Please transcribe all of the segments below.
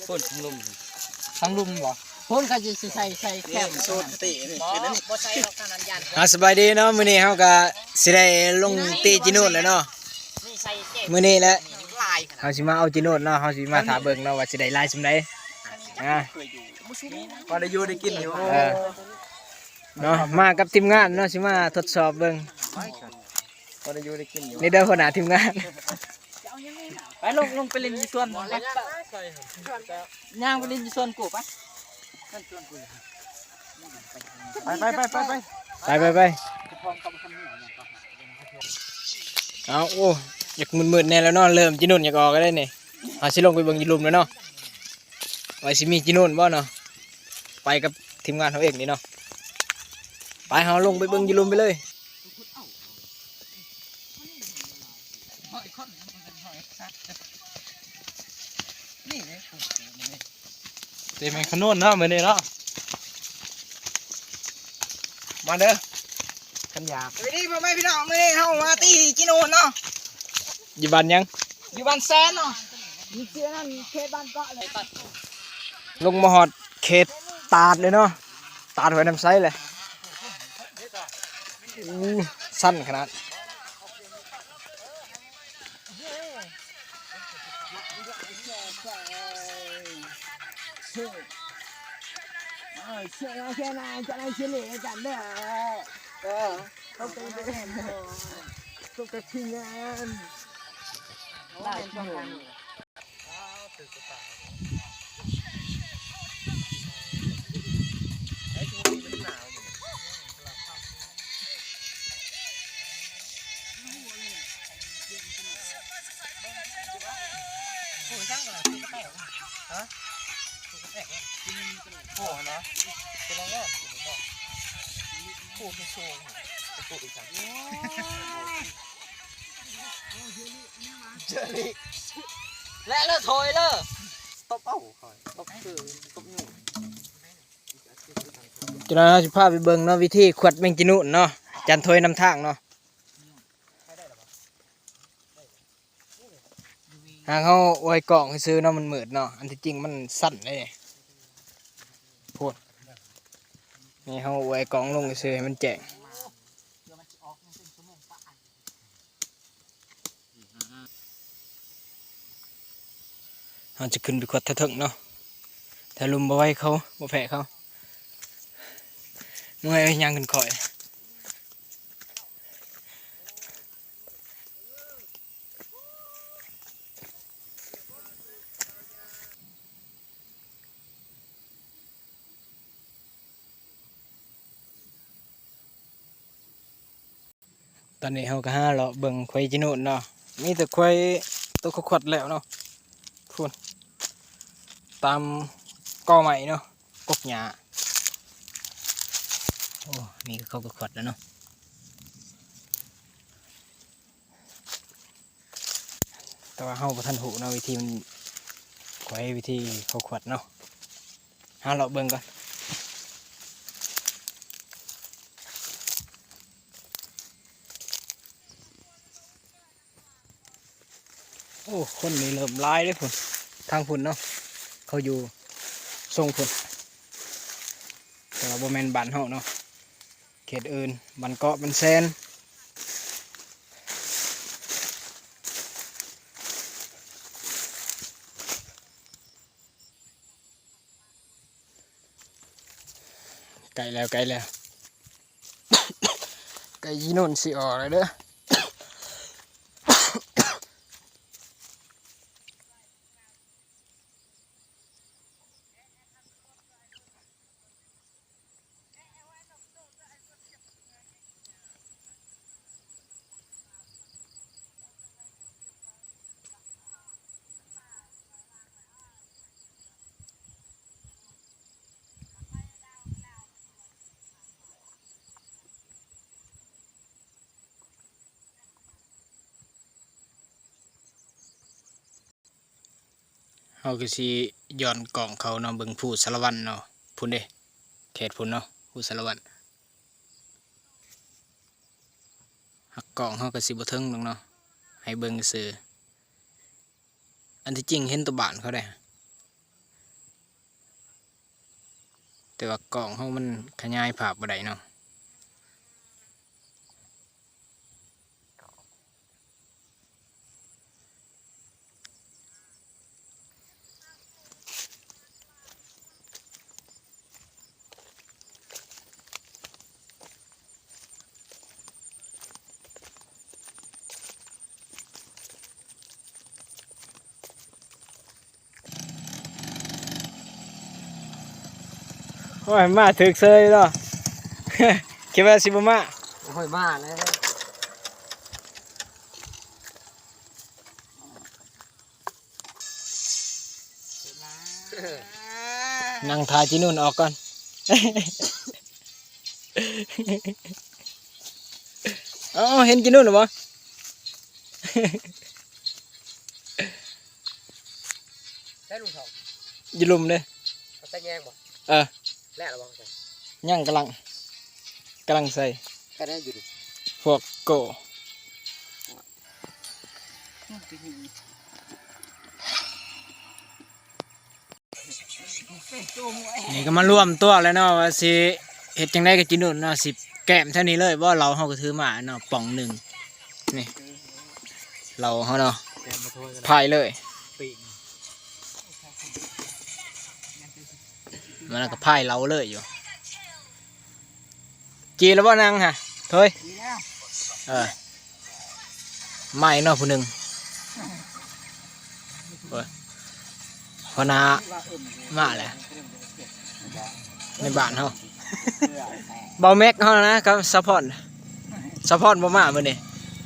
ພຸ້ນທາງລຸ່ມ ທາງລຸ່ມບໍ່? ພຸ້ນເຂົາຊິໃສ່ ໃສ່ແຄມ ນີ້ ສູດເຕະນີ້ ບໍ່ ບໍ່ໃສ່ດອກ ທາງນັ້ນຢ້ານ ອ່າ ສະບາຍດີເນາະ ມື້ນີ້ເຮົາກໍຊິໄດ້ລົງເຕະຈີນູດແລ້ວເນາະ ນີ້ໃສ່ແຄມ ມື້ນີ້ແຫຼະ ນີ້ຫຼາຍຂະໜາດ ເຮົາຊິມາເອົາຈີນູດເນາະ ເຮົາຊິມາຖ້າເບິ່ງເນາະວ່າຊິໄດ້ຫຼາຍສ່ຳໃດ ອ່າ ພໍໄດ້ຢູ່ໄດ້ກິນຢູ່ ເອີ ເນາະ ມາກັບທີມງານເນາະ ຊິມາທົດສອບເບິ່ງ ພໍໄດ້ຢູ່ໄດ້ກິນຢູ່ ນີ້ເດີຫົວໜ້າທີມງານ ໄປລົງ ລົງໄປຫຼິ້ນຢູ່ສວນ ໄປ ຍ່າງໄປຫຼິ້ນຢູ່ສວນກູໄປ ໄປ ໄປ ໄປ ໄປ ໄປ ໄປ ໄປ ໄປ ເອົາ ໂອ້ ຢາກມືດໆແດ່ແລ້ວເນາະ ເລີ່ມຈີນູນຢາກອອກແລ້ວເດ້ນີ້ ເຮົາຊິລົງໄປເບິ່ງຢູ່ລຸ່ມແລ້ວເນາະ ວ່າຊິມີຈີນູນບໍ່ເນາະ ໄປກັບທີມງານເຮົາເອງນີ້ເນາະ ໄປ ເຮົາລົງໄປເບິ່ງຢູ່ລຸ່ມໄປເລີຍ. ຕີແມງຂະໜູນເນາະ ມື້ນີ້ເນາະ ມາເດີ ຄັນຢາກ ສະບາຍດີພໍ່ແມ່ພີ່ນ້ອງ ມື້ນີ້ເຮົາມາຕີຈີນູນເນາະ ຢູ່ບ້ານຫຍັງ? ຢູ່ບ້ານແຊນເນາະ ຢູ່ເຂດນັ້ນ ເຂດບ້ານເກາະເລີຍ ລົງມາຮອດເຂດຕາດເລີຍເນາະ ຕາດຫ້ວຍນ້ຳໃສເລີຍ ອູ້ ຊັນຂະໜາດ. ເອີ ເຊີນມາແຄ່ນັ້ນ ຈະໄດ້ຊິເລກັນເດີ ເອີ ເຂົ້າໄປເດີ ເຂົ້າໄປທີມງານ ເຈີລິ ແລະ ເລີ ຖອຍເລີ ຕົບເອົາຂ້ອຍ ຕົບຄື ຕົບຫຍັງ ເຈົ້າໜ້າທີ່ພາໄປເບິ່ງເນາະ ວິທີຂວັດແມງຈີນູນເນາະ ຈັນຖອຍນຳທາງເນາະ ຫາກເຮົາອວຍກ້ອງຊື່ໆເນາະ ມັນມືດເນາະ ອັນທີ່ຈິງມັນສັ້ນເດ້ ໂພດ ນີ້ເຮົາອວຍກ້ອງລົງຊື່ໆໃຫ້ມັນແຈ້ງ. ເຮົາຈະຂຶ້ນໄປກວດແຖວເທິງເນາະ ແຖວລຸ່ມບໍ່ໄຫວເຂົາ ບໍ່ແພ້ເຂົາ ເມື່ອຍ ຍ່າງຂຶ້ນຂ້ອຍ. ຕອນນີ້ເຮົາກໍຫາເລາະເບິ່ງໄຄຈີນູນເນາະ ມີແຕ່ໄຄໂຕຂະຂວັດແລ້ວເນາະ ພຸ້ນ ຕາມກໍໄມ້ເນາະ ກົກຫຍ້າ ໂອ້ ນີ້ກໍເຂົາຂະຂວັດແລ້ວເນາະ ແຕ່ວ່າເຮົາບໍ່ທັນຮູ້ເນາະ ວິທີມັນ ໄຄ ວິທີເຂົາຂວັດເນາະ ຫາເລາະເບິ່ງກ່ອນ. ໂອ້ ຄົນນີ້ເລີ່ມຫຼາຍເດ້ພຸ້ນ ທາງພຸ້ນເນາະ ເຂົາຢູ່ຊົງພຸ້ນ ແຕ່ວ່າບໍ່ແມ່ນບ້ານເຮົາເນາະ ເຂດອື່ນ ບ້ານເກາະ ບ້ານແຊນ. ໃກ້ແລ້ວ ໃກ້ແລ້ວ ໃກ້ຈີນູນຊິອອກແລ້ວເດີ. ເຮົາກໍຊິຍ້ອນກ້ອງເຂົ້າເນາະ ເບິ່ງພູສາລະວັນເນາະ ພຸ້ນເດ້ ເຂດພຸ້ນເນາະ ພູສາລະວັນ ຫາກກ້ອງເຮົາກໍຊິບໍ່ເຖິງດອກເນາະ ໃຫ້ເບິ່ງຊື່ ອັນທີ່ຈິງເຫັນແຕ່ບ້ານເຂົາເດ້. ແຕ່ວ່າກ້ອງເຮົາມັນຂະຫຍາຍພາບບໍ່ໄດ້ເນາະ. ໂອ້ຍ ມາຖືກເຊີຍເນາະ ຄິດວ່າຊິບໍ່ມາ. ໂອ້ຍ ມາແລ້ວ. ນັ່ງຖ້າຈີນູນອອກກ່ອນ. ເອົ້າ ເຫັນຈີນູນແລ້ວບໍ່? ໃສ່ລຸງເຖົ້າ ຢູ່ລຸ່ມເດ້. ເຂົາໃສ່ແຍງບໍ່? ເອີ ແລ້ວລະບໍ່? ຍັງ ກຳລັງ ກຳລັງໃສ່. ໃສ່ໄດ້ຢູ່ ພວກໂກ. ນີ້ກໍມາລວມຕົວແລ້ວເນາະ ວ່າຊິເຮັດຈັ່ງໃດກັບຈີນູນເນາະ. ຊິແກ້ມແຖວນີ້ເລີຍບໍ່? ເຫຼົ້າເຮົາກໍຖືມາເນາະ ປ່ອງໜຶ່ງ. ນີ້ເຫຼົ້າເຮົາເນາະ ພາຍເລີຍ. ມັນກໍພາຍເຫຼົ້າເລີຍຢູ່. ຈີແລ້ວບໍ່ນັ່ງຫະ? ເອີ ມາອີກເນາະຜູ້ໜຶ່ງ. ໂອ້ຍ ຫົວໜ້າມາແລ້ວ ໃນບ້ານເຮົາ. ເບົາແມັກເຮົານະ ກັບສາວພອນ. ສາວພອນບໍ່ມາມື້ນີ້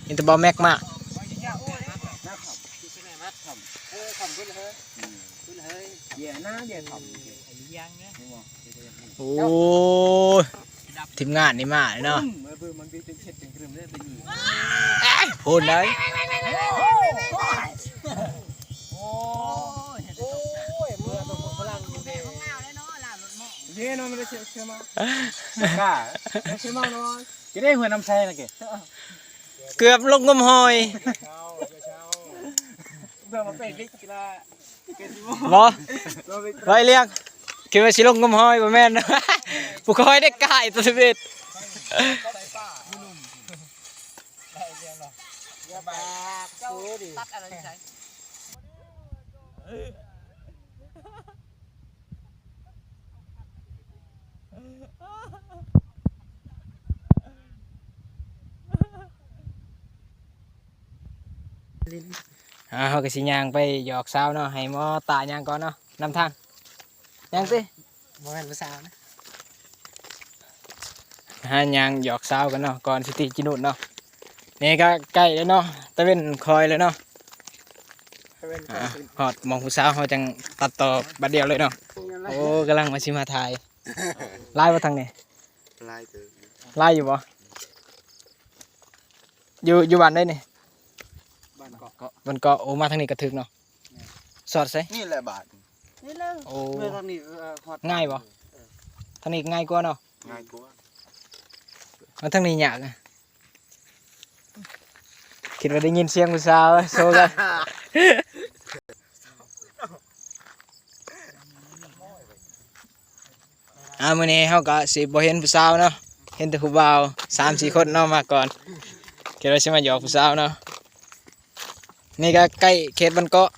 ມີແຕ່ເບົາແມັກມາ. ໂອ້ຍ ທີມງານນີ້ມາເນາະ. ເອີຍ ໂພນໄດ. ເກືອບລົງງົມຫອຍ. ບໍ່ ໄວ້ລຽງ ຄິດວ່າຊິລົງງົມຫອຍ ບໍ່ແມ່ນ. ຜູ້ຄອຍໄດ້ກາຍຕົວສິບເອັດ. ອ່າ ເຮົາກໍຊິຍ່າງໄປຫຍອກສາວເນາະ ໃຫ້ໝໍຕາຍ່າງກ່ອນເນາະ ນຳທາງ. ຍ່າງຕິ ບໍ່ແມ່ນຜູ້ສາວນະ. ຫາຍ່າງຫຍອກສາວກັນເນາະ ກ່ອນຊິຕີຈີນູດເນາະ. ນີ້ກໍໃກ້ແລ້ວເນາະ ຕາເວັນຄ່ອຍແລ້ວເນາະ. ຕາເວັນຄ່ອຍ ອ່າ ຂຶ້ນ ຮອດໝ່ອງຜູ້ສາວ ເຮົາຈັ່ງຕັດຕໍ່ບາດດຽວເລີຍເນາະ. ໂອ້ ກຳລັງວ່າຊິມາຖ່າຍ. ຫຼາຍບໍ່ທາງນີ້? ຫຼາຍເຕີບ. ຫຼາຍຢູ່ບໍ່? ຢູ່ ຢູ່ບ້ານໃດນີ້? ບ້ານເກາະ ບ້ານເກາະ. ໂອ້ ມາທາງນີ້ກໍຖືກເນາະ. ແມ່ນ. ສອດໃສ? ນີ້ແຫຼະບ້ານ ນີ້ແຫຼະ. ໂອ້ ເມື່ອທາງນີ້ ເອີ ຮອດ ງ່າຍບໍ່? ເອີ ທາງນີ້ງ່າຍກວ່າເນາະ. ງ່າຍກວ່າ. ມາທາງນີ້ຍາກນະ. ຄິດວ່າໄດ້ຍິນສຽງຜູ້ສາວໂຊກັນ. ອ່າ ມື້ນີ້ເຮົາກໍຊິບໍ່ເຫັນຜູ້ສາວເນາະ ເຫັນແຕ່ຜູ້ບ່າວສາມສີ່ຄົນເນາະ ມາກ່ອນ. ຄິດວ່າຊິມາຫຍອກຜູ້ສາວເນາະ. ນີ້ກໍໃກ້ເຂດບ້ານເກາະ